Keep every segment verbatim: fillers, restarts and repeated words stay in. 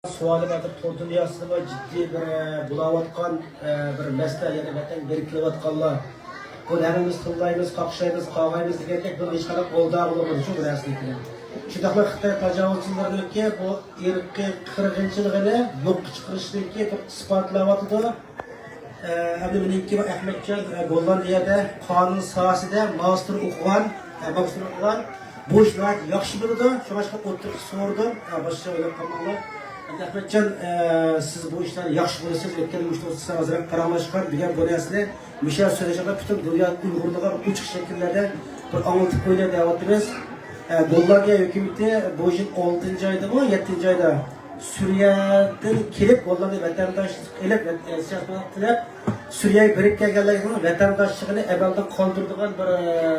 سوئالى بار، تور دۇنياسىدىمۇ جىددىي بىر، ئە، بولاۋاتقان، ئە، بىر مەسىلە، يەنى ۋەتەنگە بېرىپ كېلىۋاتقانلار. بۇنى ھەممىمىز تىللايمىز، قاقشايمىز، قاغايمىز دېگەندەك، بۇنىڭ ھېچقانداق ئالدىغا بولمىدى شۇ بىر نەرسىنىڭكىنى. شۇنداقلا خىتاي تاجاۋۇزچىلىرىنىڭكى بۇ ئىرقىي قىرغىنچىلىقىنى يوققا چىقىرىشنىڭكى بىر ئىسپاتلاۋاتىدۇ. ئە، ئەمدى مېنىڭكى بۇ ئەخمەتجان، ئە، گوللاندىيەدە قانۇن ساھەسىدە ماستېر ئوقۇغان، ئە، ماستېر ئوقۇغان. بۇ ئىشنى ناھايىتى ياخشى بىلىدۇ. شۇڭا ئاشۇنداق ئوتتۇرىغا سورىدىم. ئە، باشقىچە ئويلاپ قالماڭلار. ئەمدى ئەخمەتجان، ئە، سىز بۇ ئىشلارنى ياخشى بىلىسىز. ئۆتكەن مۇشۇ سىز ئازراق پاراڭلاشقان، دېگەن بۇ نەرسىنى مۇشۇ يەردە سۆزلەشكە پۈتۈن دۇنيا ئۇيغۇرلىرىغا ئوچۇق شەكىللەردە بىر ئاڭلىتىپ قويىلى دەۋاتىمىز. ئە، گوللاندىيە ھۆكۈمىتى بۇ يىل ئالتىنچى ئايدىمۇ، يەتتىنچى ئايدا سۈرىيەدىن كېلىپ، گوللاندىيە ۋەتەنداشلىق ئېلىپ، ۋەت-، سىياسەت تىلەپ، سۈرىيەگە بېرىپ كەلگەنلەرنىڭ ۋەتەنداشلىقىنى ئەمەلدىن قالدۇرىدىغان بىر، ئە،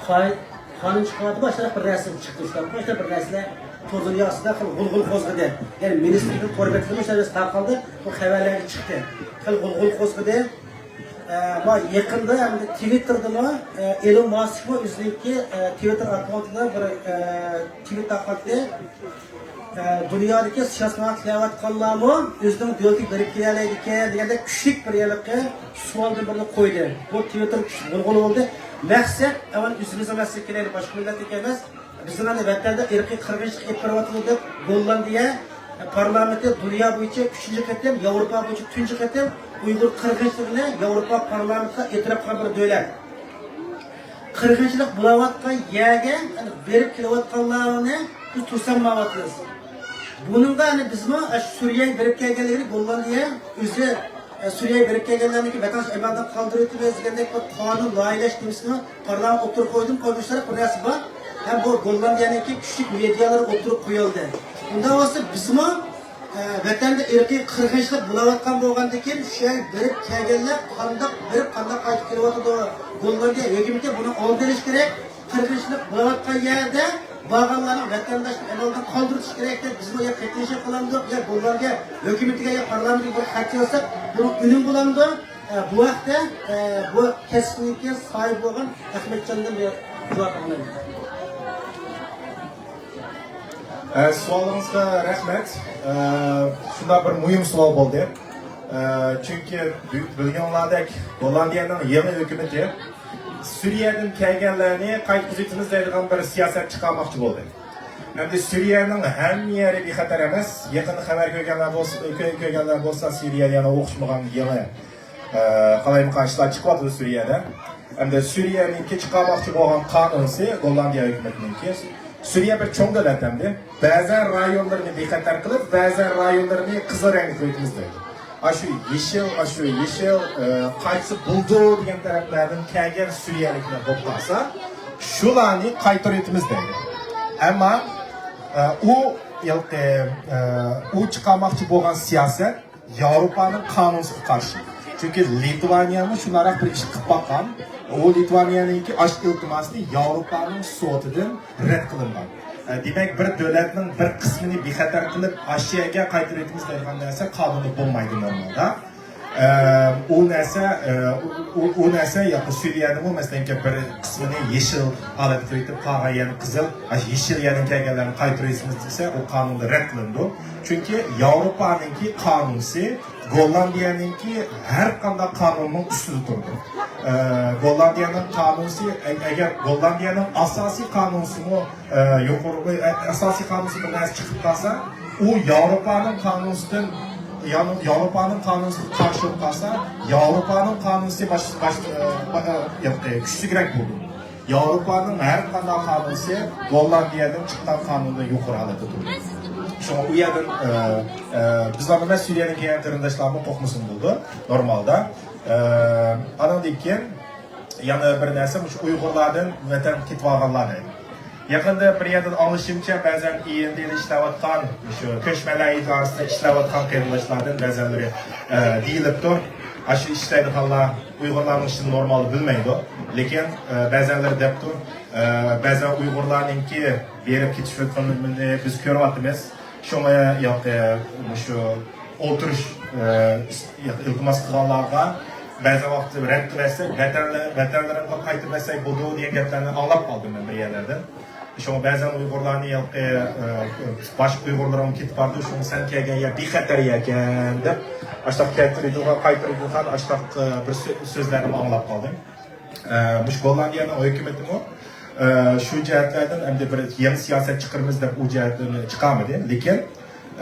قاي-، قانۇن چىقىرىۋاتىدۇ. ئاشۇنداق بىر رەسىم چىقتى، شۇنداقمۇ؟ ئاشۇنداق بىر نەرسىلەر تور دۇنياسىدا خېلى غۇلغۇلا قوزغىدى. يەنى مىنىستىرنىڭ تور بېتىدىمۇ شۇنداق بىر تارقالدى، بۇ خەۋەرلەرگە چىقتى. خېلى غۇلغۇلا قوزغىدى. ئە، ما يېقىندا ئەمدى تىۋىتتېردىمۇ، ئە، ئېلون ماسكمۇ ئۆزىنىڭكى، ئە، تىۋىتتېر ئاككاونتىدا بىر، ئە، تىۋىت تارقاتتى. ئە، دۇنيادىكى سىياسىي تىلەۋاتقانلارمۇ ئۆزىنىڭ دۆلىتىگە بېرىپ كېلەلەيدىكەن دېگەندەك كۈچلۈك بىر ھېلىقى سوئالدىن بىرنى قويدى. بۇ تىۋىتتېر كۈچلۈك غۇلغۇلا بولدى. مەقسەت ئەۋۋەل ئۆزىمىزنىڭ مەسىلىگە كېلەيلى، باشقا مىللەتنىڭكى ئەمەس. بىزنىڭ ئەمدى ۋەتەندە ئىرقىي قىرغىنچىلىق ئېلىپ بېرىۋاتىدۇ دەپ گوللاندىيە پارلامېنتى دۇنيا بويىچە ئۈچىنچى قېتىم، ياۋروپا بويىچە تۇنجى قېتىم ئۇيغۇر قىرغىنچىلىقىنى ياۋروپا پارلامېنتىغا ئېتىراپ قىلغان بىر دۆلەت. قىرغىنچىلىق بولاۋاتقان يەرگە بېرىپ كېلىۋاتقانلارنى بىز توسالمايۋاتىمىز. بۇنىڭغا ئەنە بىزمۇ، ئە، سۈرىيەگە بېرىپ كەلگەنلىكىنى گوللاندىيە ئۆزى، ئە، سۈرىيەگە بېرىپ كەلگەنلەرنىڭكى ۋەتەنداش ئەمەلدىن قالدۇرۇۋېتىمىز دېگەندەك بىر قانۇن لايىھەلەش نېمىسىنى پارلامېنت ئوتتۇرىغا قويدۇم، قويمىشلار بىر نەرسە بار. ھەم بۇ گوللاندىيەنىڭكى كۈچلۈك مېدىيالىرى ئوتتۇرىغا قويۇلدى. ئۇنداق بولسا بىزمۇ، ئە، ۋەتەندە ئىرقىي قىرغىنچىلىق بولاۋاتقان بولغاندىكىن، شۇ يەرگە بېرىپ كەلگەنلەر قانداق بېرىپ، قانداق قايتىپ كېلىۋاتىدۇ؟ گوللاندىيە ھۆكۈمىتى بۇنىڭ ئالدىنى ئېلىش كېرەك. قىرغىنچىلىق بولاۋاتقان يەردە بارغانلارنىڭ ۋەتەنداشلىق ئەمەلدىن قالدۇرۇش كېرەك دەپ بىزمۇ يا پېتىشن قىلامدۇق، يا بۇلارغا ھۆكۈمىتىگە يا پارلامېنتقا بىر خەت يازساق، بۇنىڭ ئۈنۈمى بولامدۇ؟ ئە، بۇ ھەقتە، ئە، بۇ كەسىپنىڭكى ساھىبى بولغان ئەخمەتجاندىن بىر جاۋاب ئاڭلايمىز. ئە، سوئالىڭىزغا رەھمەت. ئە، شۇنداق بىر مۇھىم سوئال بولدى. ئە، چۈنكى بۈ-، بىلگىنىڭلاردەك، گوللاندىيەنىڭ يېڭى ھۆكۈمىتى سۈرىيەدىن كەلگەنلەرنى قايتقۇزۇۋېتىمىز دەيدىغان بىر سىياسەت چىقارماقچى بولدى. ئەمدى سۈرىيەنىڭ ھەممە يېرى بىخەتەر ئەمەس. يېقىندا خەۋەر كۆرگەنلەر بولسا، كۆ-، كۆرگەنلەر بولسا، سۈرىيە يەنە ئوخشىمىغان يېڭى، ئە، قالايمىقان ئىشلار چىقىۋاتىدۇ سۈرىيەدە. ئەمدى سۈرىيەنىڭكى چىقارماقچى بولغان قانۇنسى، گوللاندىيە ھۆكۈمىتىنىڭكى، سۈرىيە بىر چوڭ دۆلەت ئەمدى. بەزەن رايونلىرىنى بىخەتەر قىلىپ، بەزەن رايونلىرىنى قىزىل رەڭگە قويىمىز دەيدۇ. ئاشۇ يېشىل، ئاشۇ يېشىل، ئە، قايسى بولىدۇ دېگەن تەرەپلەردىن كەلگەن سۈرىيەلىكلەر بولۇپ قالسا، شۇلارنى قايتۇرۇۋېتىمىز دەيدۇ. ئەمما، ئە، ئۇ ھېلىقى، ئە، ئۇ چىقارماقچى بولغان سىياسەت ياۋروپانىڭ قانۇنىغا قارشى. چۈنكى لىتۋانىيەمۇ شۇنداق بىر ئىش قىلىپ باققان. ئۇ لىتۋانىيەنىڭكى ئاش ئىلتىماسى ياۋروپانىڭ سوتىدىن رەت قىلىنغان. ئە، دېمەك، بىر دۆلەتنىڭ بىر قىسمىنى بىخەتەر قىلىپ، ئاشۇ يەرگە قايتۇرۇۋېتىمىز دەيدىغان نەرسە قانۇندا بولمايدۇ نورمالدا. ئە، ئۇ نەرسە، ئە، ئۇ، ئۇ، ئۇ نەرسە ياقى سۈرىيەنىمۇ، مەسىلەن، بىر قىسمىنى يېشىل ھالەتكە كىرىتىپ، قالغان يەرنى قىزىل، ئاشۇ يېشىل يەردىن كەلگەنلەرنى قايتۇرۇۋېتىمىز دېسە، ئۇ قانۇندا رەت قىلىنىدۇ. چۈنكى ياۋروپانىڭكى قانۇنسى گوللاندىيەنىڭكى ھەر قانداق قانۇننىڭ ئۈستىدە تۇرىدۇ. ئە، گوللاندىيەنىڭ قانۇنسى، ئە-، ئەگەر گوللاندىيەنىڭ ئاساسىي قانۇنسىمۇ، ئە، يۇقىرى، ئە، ئاساسىي قانۇنسى بىر نەرسە چىقىپ قالسا، ئۇ ياۋروپانىڭ قانۇنسىدىن، ياۋ-، ياۋروپانىڭ قانۇنسىغا قارشى بولۇپ قالسا، ياۋروپانىڭ قانۇنسى باش-، باش-، ئە، با-، ئە، ياق، ئە، كۈچلۈكرەك بولىدۇ. ياۋروپانىڭ ھەر قانداق قانۇنسى گوللاندىيەدىن چىققان قانۇندىن يۇقىرى ھالەتتە تۇرىدۇ. شۇڭا ئۇ يەردىن، ئە، ئە، بىزلەرمۇ ئەمەس، سۈرىيەدىن كەلگەن قېرىنداشلارمۇ قورقمىسۇن بولىدۇ، نورمالدا. ئە، ئانىڭدىن كېيىن يەنە بىر نەرسە، مۇشۇ ئۇيغۇرلاردىن ۋەتەنگە كېتىۋالغانلار دەيدۇ. يېقىندا بىر يەردىن ئاڭلىشىمچە، بەزەن ئى ئېن دىدا ئىشلەۋاتقان، مۇشۇ كۆچمەنلەر ئىدارىسىدا ئىشلەۋاتقان قېرىنداشلاردىن بەزەنلىرى، ئە، دېيىلىپتۇ. ئاشۇ ئىشلەيدىغانلار ئۇيغۇرلارنىڭ ئىشىنى نورمالدا بىلمەيدۇ. لېكىن، ئە، بەزەنلىرى دەپتۇ، ئە، بەزەن ئۇيغۇرلارنىڭكى بېرىپ كېتىشىۋاتقىنىنى بىز كۆرۈۋاتىمىز. شۇڭا ياقى مۇشۇ ئولتۇرۇش، ئە، ئىس-، ياقى ئىلتىماس قىلغانلارغا بەزى ۋاقىتتا رەت قىلىۋەتسەك، ۋەتەنلە-، ۋەتەنلىرىڭغا قايتۇرۇۋەتسەك بولىدۇ دېگەن گەپلەرنى ئاڭلاپ قالدىم مەن بىر يەرلەردىن. شۇڭا بەزەن ئۇيغۇرلارنى ھېلىقى، ئە، باشقا ئۇيغۇرلارمۇ كېتىپ بارىدۇ، شۇڭا سەن كەلگەن يەر بىخەتەر يەركەن دەپ، ئاشتاق كەلتۈرىدىغان، قايتۇرىدىغان ئاشتاق، ئە، بىر سۆ-، سۆزلەرنىمۇ ئاڭلاپ قالدىم. ئە، مۇشۇ گوللاندىيەنىڭ ھۆكۈمىتىمۇ، ئە، شۇ جەھەتلەردىن ئەمدى بىر يېڭى سىياسەت چىقىرىمىز دەپ ئۇ جەھەتلەرنى چىقارمىدى. لېكىن،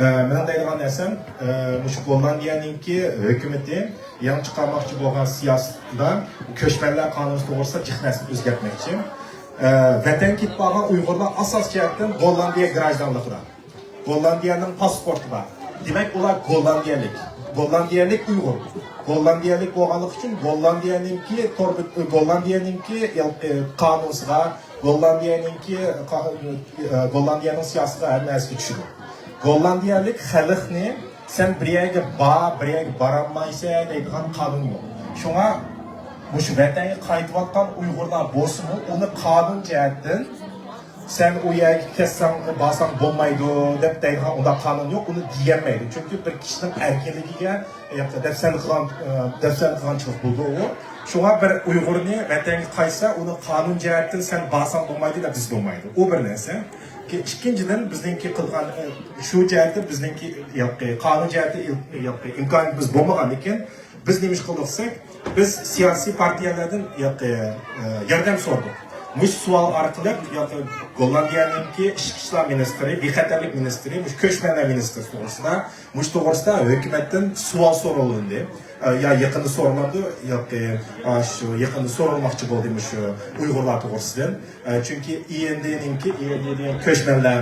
ئە، مېنىڭ دەيدىغان نەرسەم، ئە، مۇشۇ گوللاندىيەنىڭكى ھۆكۈمىتى يېڭى چىقارماقچى بولغان سىياسىتىدا كۆچمەنلەر قانۇنى توغرىسىدا جىق نەرسىنى ئۆزگەرتمەكچى. ئە، ۋەتەنگە كېتىپ بارغان ئۇيغۇرلار ئاساسىي جەھەتتىن گوللاندىيە گراژدانلىقىدا، گوللاندىيەنىڭ پاسپورتى بار. دېمەك، ئۇلار گوللاندىيەلىك. گوللاندىيەلىك ئۇيغۇر. گوللاندىيەلىك بولغانلىقى ئۈچۈن گوللاندىيەنىڭكى تور-، گوللاندىيەنىڭكى، ئە، قانۇنىسىغا، گوللاندىيەنىڭكى قا-، ئە، گوللاندىيەنىڭ سىياسىتىغا، ھەر نەرسىگە چۈشىدۇ. گوللاندىيەلىك خەلقنى سەن بىر يەرگە بار، بىر يەرگە بارالمايسەن دەيدىغان قانۇن يوق. شۇڭا مۇشۇ ۋەتەنگە قايتىۋاتقان ئۇيغۇرلار بولسىمۇ، ئۇنى قانۇن جەھەتتىن سەن ئۇ يەرگە كەتسەڭ، بارساڭ بولمايدۇ دەپ دەيدىغان ئۇنداق قانۇن يوق، ئۇنى دېيەلمەيدۇ. چۈنكى بىر كىشىنىڭ ئەركىنلىكىگە، ئە، دەپسەندە قىلغان، ئە، دەپسەندە قىلغانچىلىق بولىدۇ ئۇ. شۇڭا بىر ئۇيغۇرنى ۋەتەنگە قايتسا، ئۇنى قانۇن جەھەتتىن سەن بارساڭ بولمايدۇ دەپ دېسە بولمايدۇ. ئۇ بىر نەرسە. كېيىن ئىككىنچىدىن، بىزنىڭكى قىلغان، ئە، شۇ جەھەتتە بىزنىڭكى، ياقى، قانۇن جەھەتتە ئىل-، ياقى، ئىمكانىيىتىمىز بولمىغاندىكىن، بىز نېمە ئىش قىلدۇق دېسەك، بىز سىياسىي پارتىيەلەردىن، ياقى، ئە، ياردەم سورىدۇق. مۇشۇ سوئال ئارقىلىق، ياقى، گوللاندىيەنىڭكى ئىچكى ئىشلار مىنىستىرى، بىخەتەرلىك مىنىستىرى، مۇشۇ كۆچمەنلەر مىنىستىرى توغرىسىدا، مۇشۇ توغرىسىدا ھۆكۈمەتتىن سوئال سورىلىندى. ئە، يا يېقىندا سورىلامدۇ، ياقى، ئا، شۇ يېقىندا سورالماقچى بولدى مۇشۇ ئۇيغۇرلار توغرىسىدىن. ئە، چۈنكى ئى ئېن دىنىڭكى، ئى ئېن دى دېگەن كۆچمەنلەر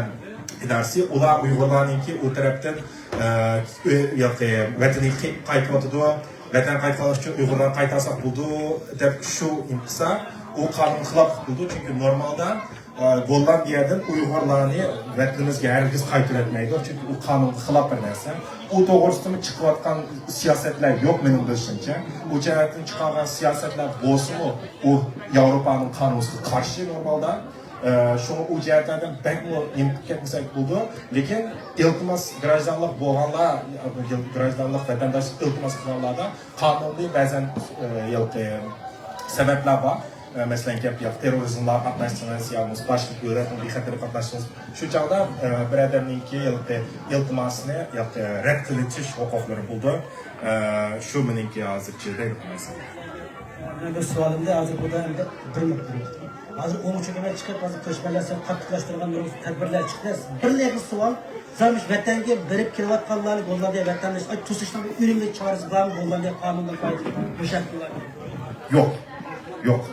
ئىدارىسى، ئۇلار ئۇيغۇرلارنىڭكى ئۇ تەرەپتىن، ئە، ئۆ-، ياقى ۋەتىنىگە قايتىۋاتىدۇ، ۋەتەنگە قايتقانلىق ئۈچۈن ئۇيغۇرلارنى قايتارساق بولىدۇ دەپ شۇ نېمە قىلسا، ئۇ قانۇنغا خىلاپلىق قىلىدۇ. چۈنكى نورمالدا، ئە، گوللاندىيەدىن ئۇيغۇرلارنى ۋەتىنىمىزگە ھەرگىز قايتۇرۇۋەتمەيدۇ، چۈنكى ئۇ قانۇنغا خىلاپ بىر نەرسە. ئۇ توغرىسىدىمۇ چىقىۋاتقان سىياسەتلەر يوق مېنىڭ بىلىشىمچە. ئۇ جەھەتتىن چىقارغان سىياسەتلەر بولسىمۇ، ئۇ ياۋروپانىڭ قانۇنىغا قارشى نورمالدا. ئە، شۇڭا ئۇ جەھەتلەردىن بەكمۇ نېمە قىلىپ كەتمىسەك بولىدۇ. لېكىن ئىلتىماس، گراژدانلىق بولغانلار، گراژدانلىق ۋەتەنداشلىق ئىلتىماس قىلغانلاردا قانۇنىي بەزەن، ئە، ھېلىقى سەۋەبلەر بار. ئە، مەسىلەن، گەپ ياق تېررورىزمغا قاتناشسىڭىز يا بولمىسا باشقا دۆلەتنىڭ بىخەتەرلىكىگە قاتناشسىڭىز، شۇ چاغدا، ئە، بىر ئادەمنىڭكى ھېلىقى ئىلتىماسىنى ھېلىقى رەت قىلىۋېتىش ھوقۇقلىرى بولىدۇ. ئە، شۇ مېنىڭكى ھازىرچە دەيدىغان نەرسەم. مەن بىر سوئالىمدا ھازىر بۇدا ئەمدى بىر نۇقتا. ھازىر ئوڭ چۆكۈمە چىقىپ، ھازىر كۆچمەنلەر سەپ قاتتىقلاشتۇرغان نۇرغۇن تەدبىرلەر چىقتى. بىر ئېغىز سوئال، سەن مۇشۇ ۋەتەنگە بېرىپ كېلىۋاتقانلارنى گوللاندىيە ۋەتەندىشى توسۇشنىڭ بىر ئۈنۈملۈك چارىسى بارمۇ؟ گوللاندىيە قانۇنىدا قايتىپ مۇشۇ ھەقتە؟ يوق. يوق.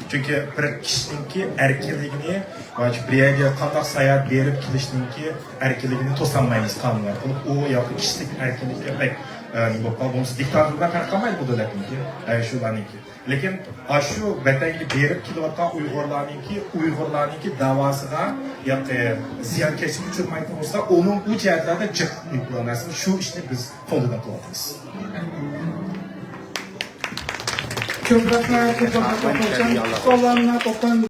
چۈنكى بىر كىشىنىڭكى ئەركىنلىكىنى، مانا شۇ بىر يەرگە قانداق ساياھەت بېرىپ كېلىشنىڭكى ئەركىنلىكىنى توسالمايمىز قانۇن ئارقىلىق. ئۇ ياقى كىشىلىك ئەركىنلىككە بەك، ئە، نېمە بولۇپ قالدى. بولمىسا دىكتاتورلار پەرق قىلمايدۇ بۇ دۆلەتنىڭكى. ئە، شۇلارنىڭكى. لېكىن ئاشۇ ۋەتەنگە بېرىپ كېلىۋاتقان ئۇيغۇرلارنىڭكى، ئۇيغۇرلارنىڭكى داۋاسىغا ياقى زىيانكەشلىك ئۇچرىمايدىغان بولسا، ئۇنىڭ ئۇ جەھەتلەردە جىق نېمە، شۇ ئىشنى بىز قولدىن قىلىۋاتىمىز. كۆپ رەھمەت، كۆپ رەھمەت. سوئاللارنى توختام